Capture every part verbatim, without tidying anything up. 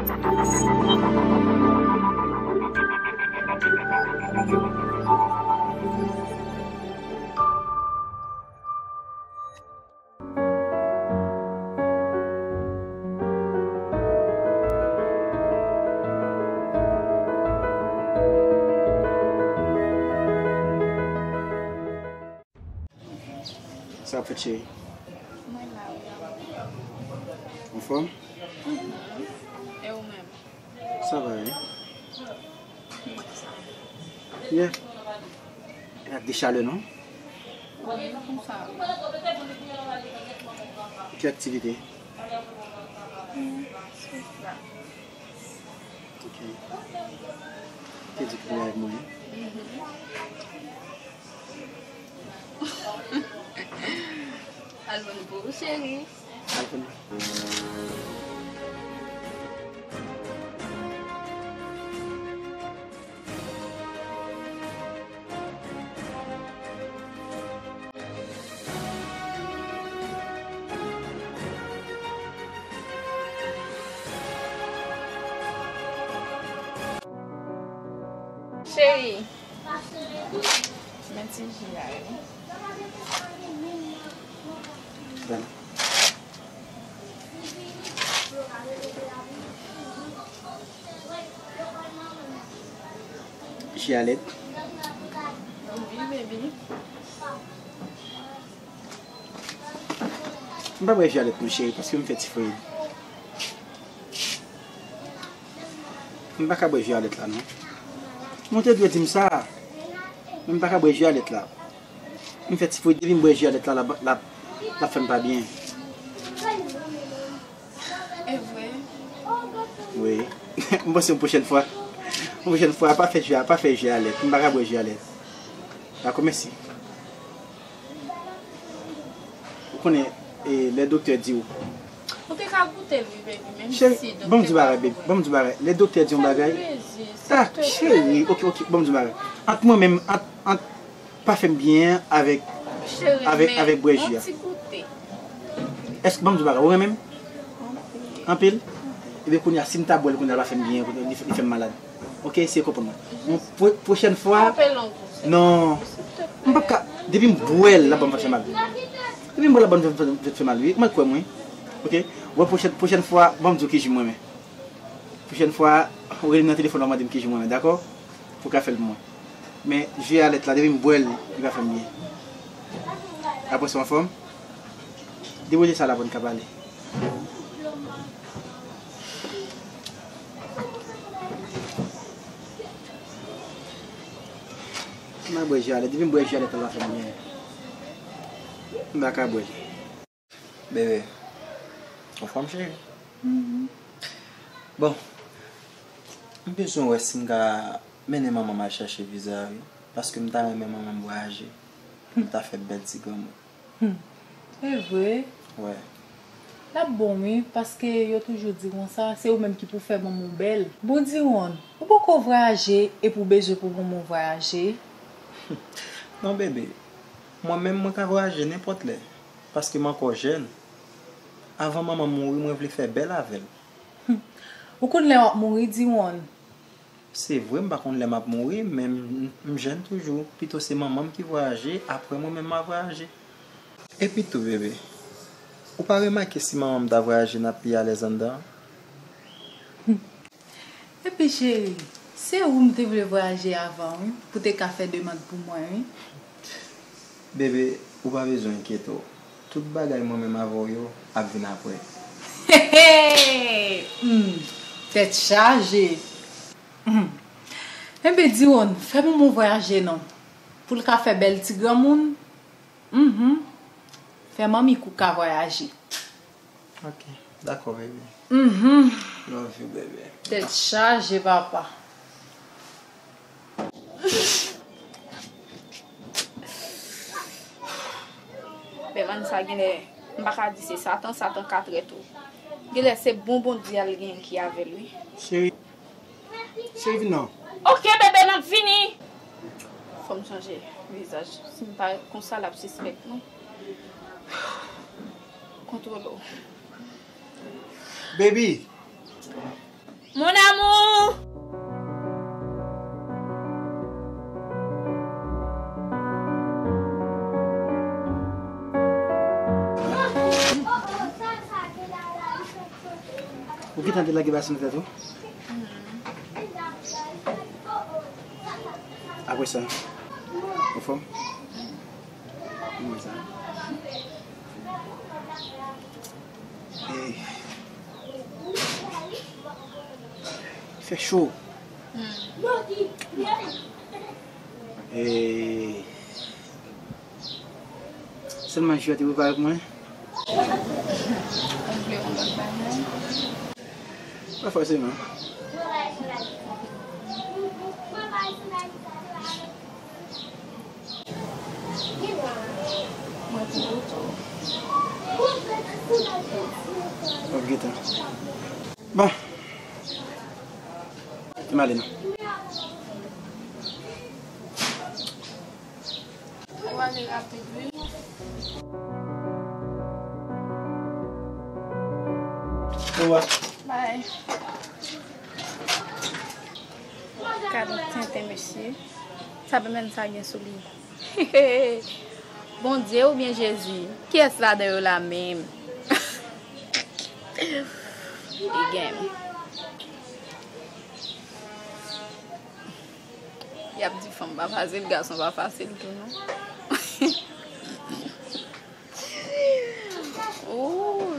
Sa w ap fè, cheri? Anfòm? E ou menm? Sa va, wi. Yeah. Ak de chalè, non? Wi, konsa. Ki aktivite? Hmm, sou la. Ok. Te di pou lè mwen. Al jwenn pou ou, cheri. Al jwenn. Cheri, men ti ji a wi. Ji a lèd. Wi, baby. M pa bwè ji a lèd non, cheri, paske m fè tifoid. M pa ka bwè ji a lèd la, non. Ou te dwe di m sa. Men m pa ka bwè ji a lèd la. M fè tifoid, depi m bwè ji a lèd la, l ap, l ap, l ap fè m pa byen. E vre? Wi. M panse yon pwochèn fwa. Yon pwochèn fwa, pa fè ji a, pa fè ji a lèd. M pa ka bwè ji a lèd. Dakò, mèsi. Ou konnen, e, lè doktè di w. Ou te ka goute l, wi, baby, menm si doktè pa voye. Cheri, ban m di w bagay, baby. Ban m di w bagay. Lè doktè di yon bagay. Fè m plezi, silteplè. Tak, cheri, ok, ok, ban m di w bagay. Ant mwen menm, ant, ant pa fè m byen avèk, avèk, avèk bwè ji a. Cheri, men yon ti goute. Èske, ban m di w bagay, ou renmen m? Anpil. Anpil? Ebyen, kounye a, si m ta bwè l, kounye a, l ap fè m byen, li, li fè m malad. Ok, eseye konprann mwen. Yon pwo-, pwochèn fwa. Fè l yon goute. Non. M p ap ka, depi m bwè l, l ap ban m fè mal. Depi m bwè l, l ap ban m fè, fè, fè mal, wi. Ou mèt kwè m, wi. Ok? Wè, pwochèn, pwochèn fwa, ban m di w ki ji m renmen. Pwochèn fwa, ou rele m nan telefòn, w ap mande m ki ji m renmen, dakò? Pou w ka fè l pou mwen. Men, ji a lèd la, depi m bwè l, li pa fè m byen. Apre sa, w anfòm? Depoze sa la pou n ka pale. M pa bwè ji a lèd, depi m bwè ji a lèd la, l pa fè m byen. M pa ka bwè l. Bebe, anfòm, cheri? Mhm. Bon, m bezwen wè si m ka mennen manman m al chèche viza, wi. Paske m ta renmen manman m vwayaje. M ta fè bèl ti granmoun. Hmm. E vre? Wè. L ap bon, wi, paske yo toujou di konsa, se ou menm ki pou fè manman w bèl. Bon, Diwonn, ou poko vwayaje epi w bezwen pou manman w vwayaje? Non, bebe. Mwen menm, mwen ka vwayaje nenpòt lè. Paske m ankò jèn. Avan manman m mouri, mwen vle fè bèl avè l. Hmm. Ou konn lè w ap mouri, Diwonn? Se vre, m pa konn lè m ap mouri, men m, m jèn toujou. Pito se manman m ki vwayaje, apre mwen menm m a vwayaje. Epi tou, bebe, ou pa remake si manman m ta vwayaje, n ap pi alèz anndan? Hmm. Epi cheri, se ou m te vle vwayaje avan, wi, pou te ka fè demann pou mwen, wi. Bebe, ou pa bezwen enkyete w. Tout bagay mwen menm avè w yo ap vin apre. Hey, hey! Hmm, tèt chaje. Hmm. Enben, Diwonn, fè manman w vwayaje non. Pou l ka fè bèl ti granmoun. Mhm. Fè manmi kou ka vwayaje. Ok, dakò, bebe. Mhm. Love you, bebe. Tèt chaje, papa. Bèl ane sa genlè, m pa ka di se Satan, Satan ka trèt ou. Genlè se bon Bondye a l gen ki avè l, wi. Cheri, cheri, vin non. Ok, bebe, m ap vini. Fò m chanje vizaj. Si m pa konsa, l ap sispèk mwen. Kontwole w. Baby. Mon amour! Ou gentan delage basen nan tèt ou? Apre sa, ou fò? Kòman sa? E, fè cho. E, sèlman jwi a te prepare pou mwen. Ou vle yon lòt bagay? Pa fòseman. Mwen pou kouto. Ok, tan. Bon. M ale non. Ou ale rapid, wi. Owa. Bye. Gad yon tenten, mesye. Sa menm sa gen sou li. Bondye oubyen Jezi? Kiyès ladan yo la menm? Li gen. Y ap di fanm pa fasil, gason pa fasil tou non. Ooh.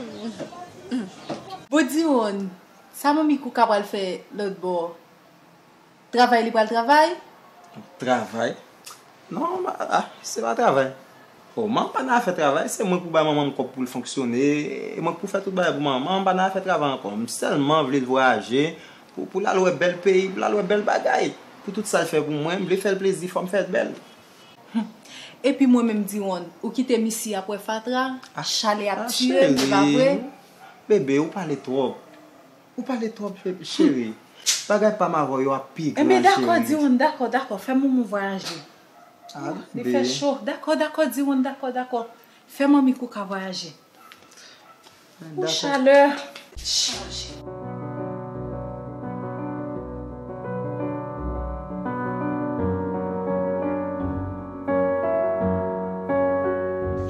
Bon, Diwonn, sa manmi Kouka pral fè lòt bò? Travay li pral travay? Travay? Non, ma- ah, se pa travay. O, manman pa nan afè travay, se mwen k pou bay manman m kòb pou l fonksyone, e mwen k pou fè tout bagay pou manman, manman pa nan afè travay ankò. M sèlman vle l vwayaje, pou, pou l al wè bèl peyi, pou l al wè bèl bagay. Pou tout sa l fè pou mwen, m vle fè l plezi, fò m fè l bèl. Epi mwen menm, Diwonn, ou kite m isi ap wè fatra, chalè ap tiye m, se pa vre? Bebe, ou pale twòp. Ou pale twòp, cheri. Bagay pa m avè w yo ap pi gran, cheri. Enben, dakò, Diwonn, dakò, dakò, fè manman w vwayaje. Ah, li fè cho. Dakò, dakò, Diwonn, dakò, dakò. Fè manmi Kouka vwayaje. Pou chalè. Chanje.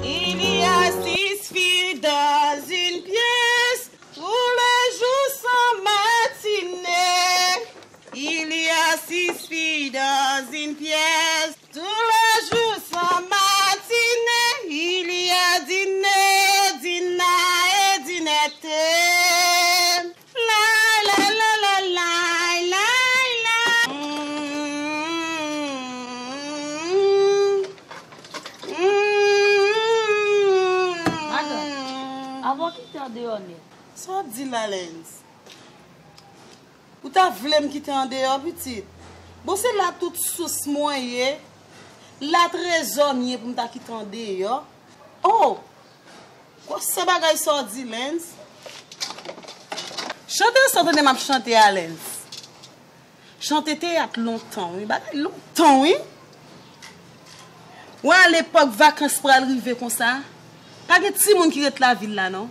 Il y a six filles dans une pièce. Tous les jours sont matinés. Il y a six filles dans une pièce. Tous les jours sont matinés. Il y a dîner, dîner et dinette. La, la, la, la, la, la. Mm, mm, mm. Madanm, avan w kite andeyò nèt. Sa w ap di la, Lens? Ou ta vle m kite andeyò, pitit? Bon, se la tout sous mwen ye, la trezò m ye pou m ta kite andeyò. Oh! Gwosè bagay sa w di, Lens. Chante sa w tande m ap chante a, Lens. Chante teyat lontan, wi. Bagay lontan, wi. Wè, alepòk vakans pral rive konsa, pa gen timoun ki ret lavil la, non.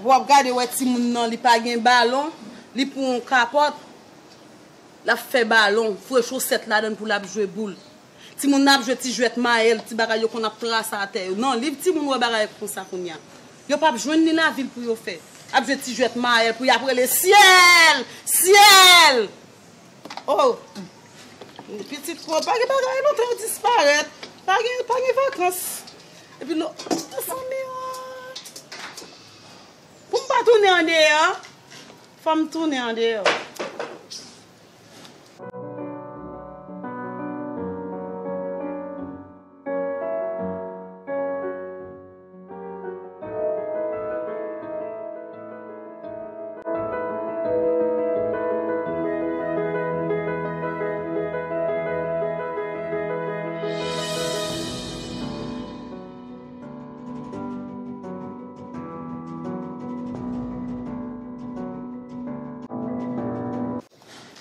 W ap gade, wè timoun nan, li pa gen balon, li pran yon kapòt, l ap fè balon, foure chosèt ladan l pou l ap jwe boul. Timoun nan ap jwe ti jwèt mayèl, ti bagay yo konn ap trase atè yo. Nan liv timoun wè bagay konsa kounye a. Yo p ap jwenn ni lavil pou yo fè. Ap jwe ti jwèt mayèl pou y ap rele syèl! Syèl! Oh! Pitit, kon pa gen bagay lontan yo disparèt. Pa gen, pa gen vakans. Epi nou, tout fanmi yo. Pou m pa tounen andeyò, fò m tounen andeyò.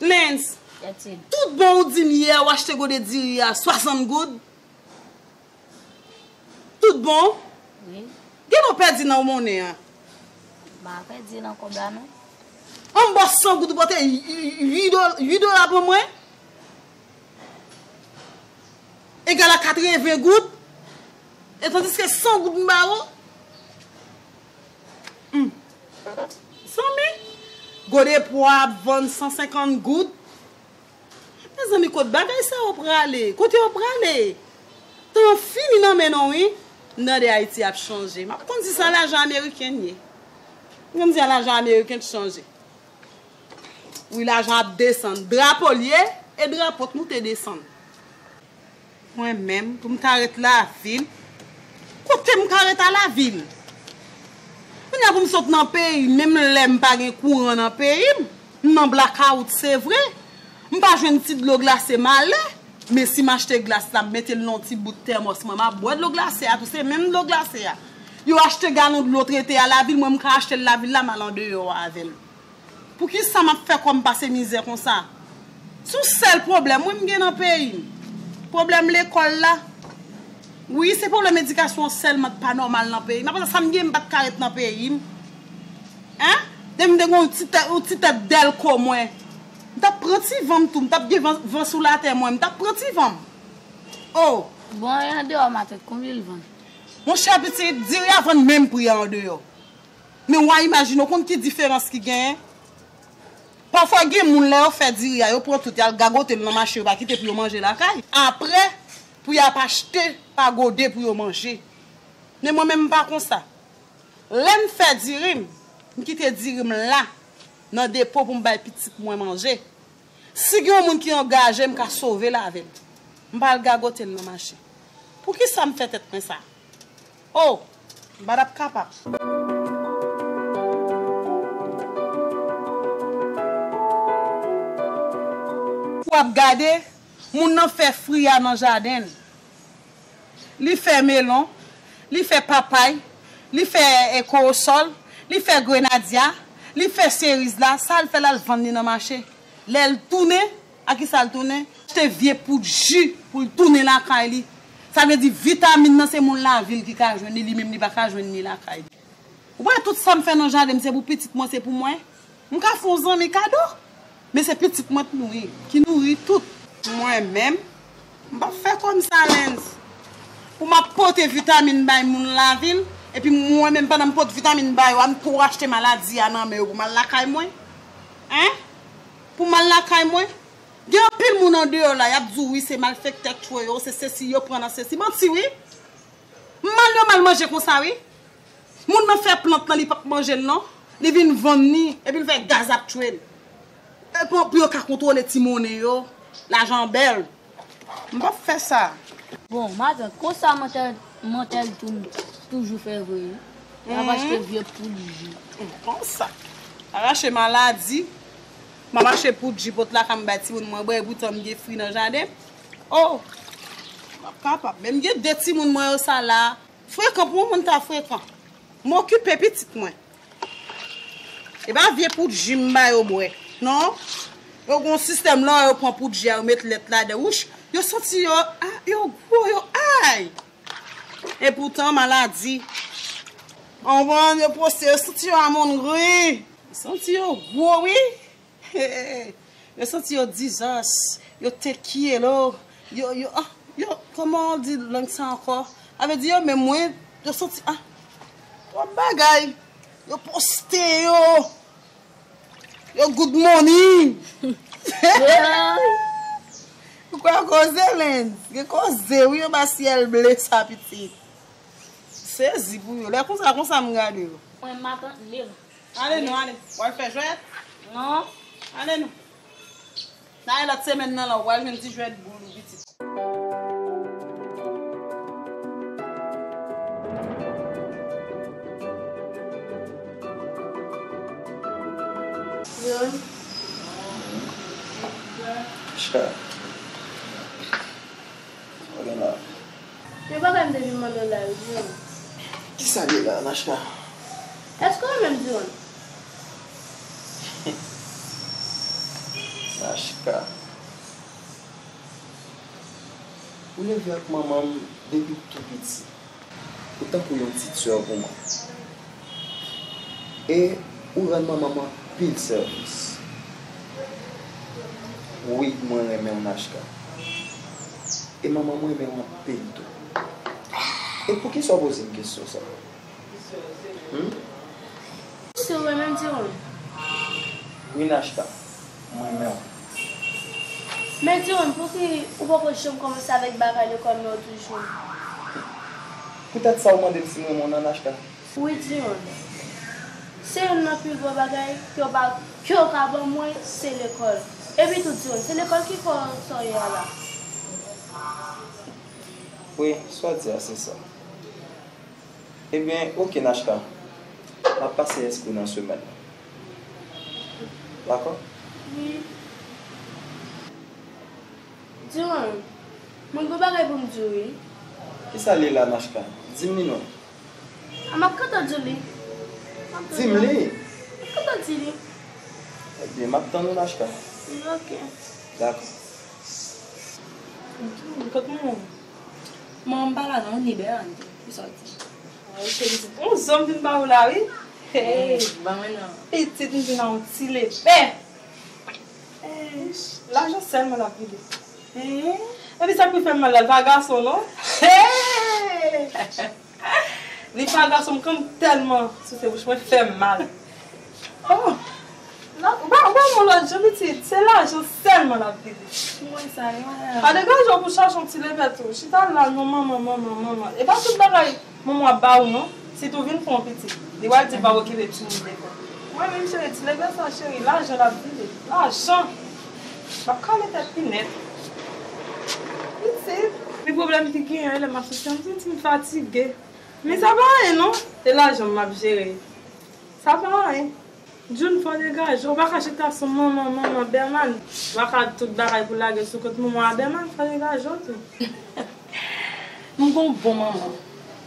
Lens, tout bon ou di m yè ou achte gode diri a swasant goud? Tout bon? Wi. Gen w pèdi nan monnen an? M pa pèdi nan kòb la, non. An m ba w San goud ou pote uit dola pou mwen, egal a katreven goud. E tandiske san goud m ba ou. Hmm. Zanmi, gode pwa ap vann san senkant goud. Mezanmi, kot bagay sa yo prale? Kote yo prale? Tan fini nan men nou, wi. M tande Ayiti ap chanje. M ap konn si sa lajan ameriken ye. M konn si a lajan ameriken t chanje. Wi, lajan ap desann. Drapo l ye, e drapo t moute desann. Mwen menm, pou m ta ret lavil. Kote m ka ret a lavil? Kounye a pou m sot nan peyi, menm lè m pa gen kouran nan peyi m, m nan blakawout, se vre. M pa jwenn ti dlo glase malè, men si m achte glas la, m mete l nan yon ti bout tèmòs mwen, m ap bwè dlo glase a tou, se menm dlo glase a. Yo achte galon dlo trete a lavil, mwen m ka achte l lavil la, m al andeyò avè l. Poukisa m ap fè kò m pase mizè konsa? Se yon sèl pwoblèm, wi, m gen nan peyi m. Pwoblèm lekòl la. Wi, se pwoblèm edikasyon an sèlman k pa nòmal nan peyi m. Apre sa, sa m gen, m pa t ka ret nan peyi m. Hein? Depi m te gen yon ti tèt, yon ti tèt dèlko mwen. M t ap pran ti van m tou, m t ap gen van, van sou latè mwen, m t ap pran ti van m. Oh! Bon, e andeyò, matant, konbyen l vann? Monchè pitit, diri a vann menm pri a andeyò. Men w a imajine, w konn ki diferans ki genyen? Pafwa gen moun, lè yo fè diri a, yo pran tout, y al gagote l nan mache, yo pa kite pou yo manje lakay. Apre, pou y ap achte pa gode pou yo manje. Men mwen menm, m pa konsa. Lè m fè diri m, m kite diri m la, nan depo pou m bay pitit mwen manje. Si gen yon moun ki angaje, m ka sove l avè l. M pa al gagote l nan mache. Poukisa m fè tèt mwen sa? Oh, m pa t ap kapab. W ap gade, moun nan fè fwi a nan jaden l. Li fè melon, li fè papay, li fè, eh, kowosòl, li fè grenadya, li fè seriz la, sa l fè l al vann li nan mache. Lè l tounen, a ki sa l tounen? Achte vye poud ji pou l tounen lakay li. Sa vle di vitamin nan se moun lavil ki ka jwenn li, li menm li pa ka jwenn li lakay li. Ou wè tout sa m fè nan jaden m, se pou pitit mwen, se pou mwen. M ka fè yon zanmi kado, men se pitit mwen k nouri, ki nouri tout. Mwen menm, m p ap fè kòm sa, Lens. Pou m ap pote vitamin bay moun lavil, epi mwen menm, pandan m pot vitamin ba yo a, m tou achte maladi a nan men yo pou m al lakay mwen. Hein? Pou m al lakay mwen? Gen anpil moun andeyò la, y ap di w, wi, se malfektè k tchwe yo, se sesi yo pran nan sesi. Manti, wi. Mal yo mal manje konsa, wi. Moun nan fè plant lan, li p ap manje l non. Li vin vann li, epi l fè gaz ap tchwe l. E pou, pou yo ka kontwole ti monnen yo, lajan bèl. M p ap fè sa. Bon, matant, konsa mantèl, mantèl tou, toujou fè vre, wi. L ap achte vye poud ji. Konsa. Arache maladi. M ap achte poud ji pot lakay m bay timoun mwen bwè, epoutan m gen fwi nan jaden. Oh! M p ap kapab. Men m gen de timoun mwen yo sa la. Frekan pou yon moun ta frekan. M okipe pitit mwen. E pa vye poud ji m ba yo bwè. Non. Yo gon sistèm la, yo pran poud ji a, yo met lèt ladan. Wouch, yo santi yo, ah, yo gwo, yo ay. Epoutan, maladi. Anvan, yo poste, yo santi yo amongri. Yo santi yo gwo, wi. Yo santi yo dizòs, yo te kyelo, yo, yo, ah, yo, kòman w di lang sa ankò? Sa vle di yo menm, wi, yo santi, ah, twòp bagay. Yo poste yo, yo good morning. Ou kwè koze, Lens? Gen koze, wi, anba syèl ble sa, pitit. Sezi pou yo. Lè konsa, konsa m gade yo. Mwen, matant, leve. Ale non, ale. W al fè jwèt? Non. Ale non. Nan lòt semèn nan la, w al jwenn ti jwèt boul ou pitit. John. Cha. Sa w gen la? Gen bagay m te vin mande w la, yo di w. Kisa l ye la, Nachka? Èske w renmen m, Diwan? Nachka. Ou leve ak manman m depi tou piti. Ou tankou yon ti sè pou mwen. E ou rann manman m anpil sèvis. Wi, mwen renmen w, Nachka. E manman m renmen w anpil tou. E poukisa w poze m kesyon sa? Hmm? Si w renmen m, di w. Wi, Nachka, mwen renmen w. Men di w, pouki ou poko janm kòmanse avèk bagay lekòl nan toujou? Poutèt sa w mande m si m renmen w nan, Nachka? Wi, Dion. Se youn nan pi gwo bagay ke w pa, ke w ka ban mwen, se lekòl. Epi tou, Dion, se lekòl ki fè w sa w ye a la. Wi, sa w di a, se sa. Ebyen, oke, Nachka. M ap pase enskripsyon nan semèn nan. Dakò? Wi. Dion, mwen gen bagay pou m di w, wi. Kisa l ye la, Nachka? Di m li non. A, m ap gentan di w li. M ap gentan di w li. M ap gentan di li. Ebyen, m ap tann ou, Nachka. Oke. Dakò. Kot manman w? Manman m pa la non, li Bèlande. Kisa w di? Ay, cheri, on zòm vin ba ou la, wi. Hey, ban mwen non. Pitit, m vin a yon ti lepè. Lajan sèlman l ap vide. Epi sa k pi fè m mal la, li pa gason non. Li pa gason, m kanpe tèlman souse bouch mwen, fè m mal. Oh. Ou pa, ou pa wè m yon lòt jan, pitit. Se lajan sèlman l ap vide. Mwen sa, wi, madanm. Pa degaje w pou chache yon ti lepè tou. Chita la, non, manman, manman, manman. E pa tout bagay manman w ap ba ou non. Sitou vin fè yon pitit. Li pral di l pa okipe timoun lekòl. Mwen menm, cheri, ti lepè sa, cheri, lajan l ap vide. Lajan! M ap kale tèt li nèt. Pitit. Men pwoblèm ki genyen, lè m ap soti an, m santi m fatige. Men sa pa anyen non. E lajan m ap jere. Sa pa anyen. June, fò degaje w. Ou pa ka chita sou manman, manman, Bèlande. Ou pa ka tout bagay pou lage sou kont manman a Bèlande. Fò degaje w tou. M gon bon manman,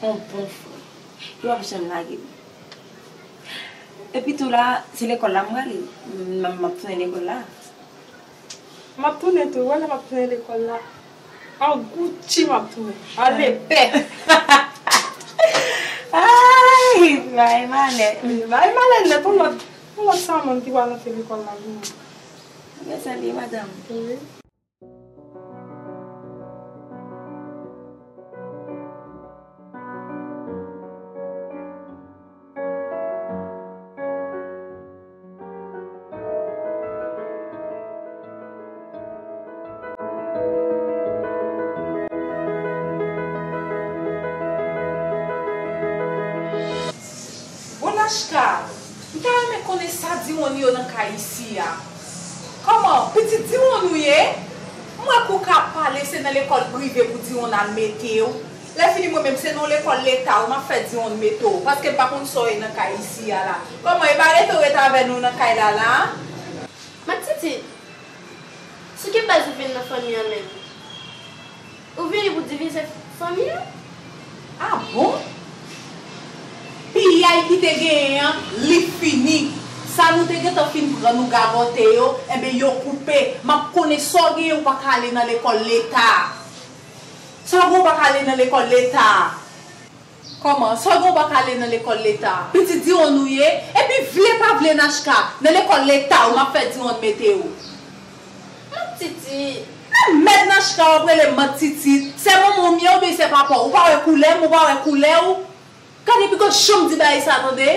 yon bon frè. Yo p ap janm lage m. Epi tou la, se lekòl la m prale. M, m ap tounen lekòl la. M ap tounen tou, wè lè m ap tounen lekòl la. An Gucci m ap tounen. An lepè. Ay, bay malè. Bay malè nèt, yon lòt, yon lòt Samann ki pral antre lekòl la vini. Mwen salye madanm. Wi. Bon, Nachka, m ta renmen konnen sa Diwonn yo nan kay isi a. Kòman, pitit Diwonn ou ye? M wè kou w ka pale, se nan lekòl prive pou Diwonn al mete w. Lè fini, mwen menm, se nan lekòl leta wi m ap fè Diwonn mete w, paske m pa konn sa w ye nan kay isi a la. Kòman, e pa rete w rete avè nou nan kay la la? Matitit, sou ki baz ou vin nan fanmi an menm? Ou vini pou divize fanmi an? A bon? Piyay ki te genyen an, li fini. Sa nou te gentan fin pran, nou gagòte yo, enben yo koupe. M ap konnen sa w genyen, ou pa ka ale nan lekòl leta a. Sa w gen, ou pa ka ale nan lekòl leta a. Kòman? Sa w gen, ou pa ka ale nan lekòl leta a? Pitit Diwonn ou ye? Epi vle pa vle, Nachka, nan lekòl leta a, ou m ap fè Diwonn mete w. Matitit. Nan mèd Nachka w ap rele Matitit. Sè manman w m ye oubyen sè papa w? Ou pa wè koulè m, ou pa wè koulè w? Gade pi gòch jan m di bagay sa, tande.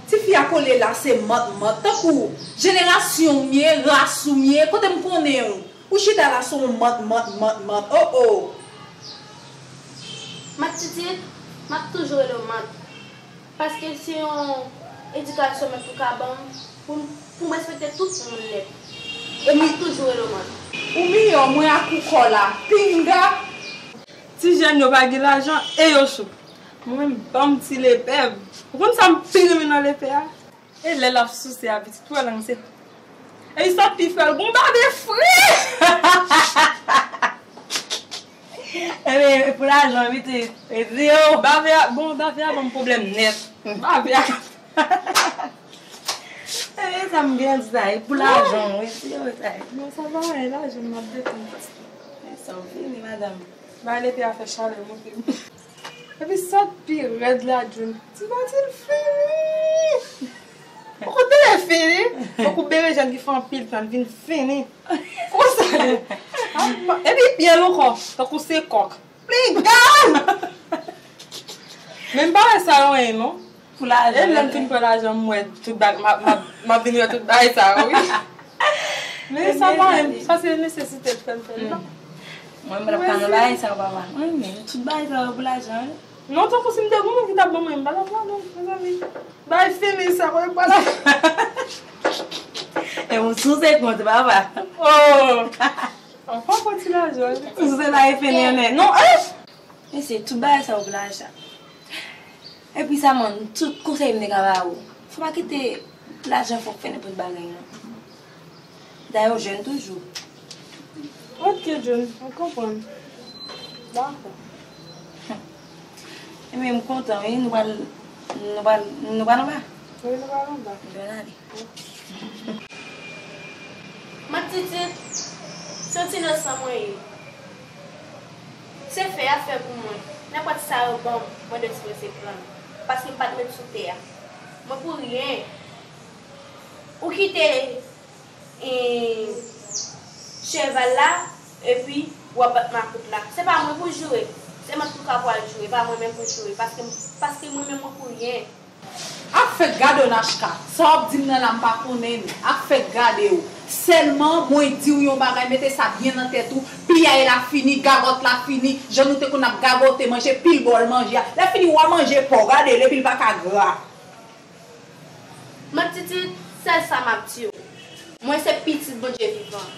Tifi a kole la, se mant, mant. Tankou jenerasyon w m ye, ras ou m ye, kote m konnen w? Ou chita la sou yon mant, mant, mant, mant. Oh, oh. Matitit, m ap toujou rele w mant. Paske se yon edikasyon mèt ou ka ban m pou m, pou m respekte tout moun nèt. E m ap toujou rele w mant. Ou miyò mwen ak ou kò la. Pinga! Ti jèn yo pa gen lajan e yo cho. Mwen menm, ban m ti lepè. Ou konn sa m pi renmen nan lepè a? E lè l ap souse a, pitit, ou wè lang se. Epi sa k pi fre l, gon bave fre! Ebyen, pou lajan, pitit, e di yo. Bave a, bon, bave a ban m pwoblèm nèt. Bave a. Ebyen, sa m gen di sa, e pou lajan, wi, di yo sa. Non, sa pa anyen, lajan m ap defann. E sa w fini, madanm. Bay lete a fè chalè monte. Epi sa k pi rèd la, June, ti pati l fini. Ou kote l fini? Tankou berejèn ki fè anpil tan, l vin fini. Konsa li. Epi pyèl ankò, tankou se kòk. Pli gal! Men m pa wè sa yo anyen non. Pou lajan. E lè m fin pran lajan, m wè tout bagay, m ap, m ap, m ap vin wè tout bagay sa yo, wi. Men sa pa anyen, sa se nesesite k fè m fè l, non. Mwen, m pa nan bagay sa yo, papa. Mwen, men tout bagay sa yo pou lajan, wi. Non, tankou si m te gen moun ki t ap ban mwen, m pa t ap pran non, mezanmi. Bay fini sa, mwen pa la. E ou souse kont, papa. Oh! An pa pran ti lajan, wi. Ou souse la e fini, men. Non, eh! Mesye, tout bagay sa yo pou lajan. Epi sa, man, tout konsèy m te ka ba ou. Fò pa kite lajan fè w fè nenpòt bagay, non. Dayè, w jèn toujou. Ok, John, mwen konprann. Dakò. Ebyen, m kontan, wi. Nou pral, nou pral, nou pral anba? Wi, nou pral anba. Bèl ale. Matitit, se yon ti inosan mwen ye. Se fè y ap fè pou mwen. Nenpòt sa yo ban m, mwen dispoze pran l. Paske m pa t met sou tè a. Mwen pou ryen. Ou kite e, cheval la, epi w ap bat makout la. Se pa mwen pou joure. Se Mantouka pou al joure, pa mwen menm pou joure. Paske, paske mwen menm mwen pou ryen. Ak fèk gade w Nachka, sa w ap di m nan la m pa konnen l. Ak fèk gade w. Sèlman mwen di w yon bagay, mete sa byen nan tèt ou, piyay la fini, gagòt la fini, jan nou te konn ap gagote manje, pil bòl manje a. Lè fini w a manje pa w, gade l epi l pa ka gra. Matitit, sèl sa m ap di w. Mwen se pitit Bondye vivan.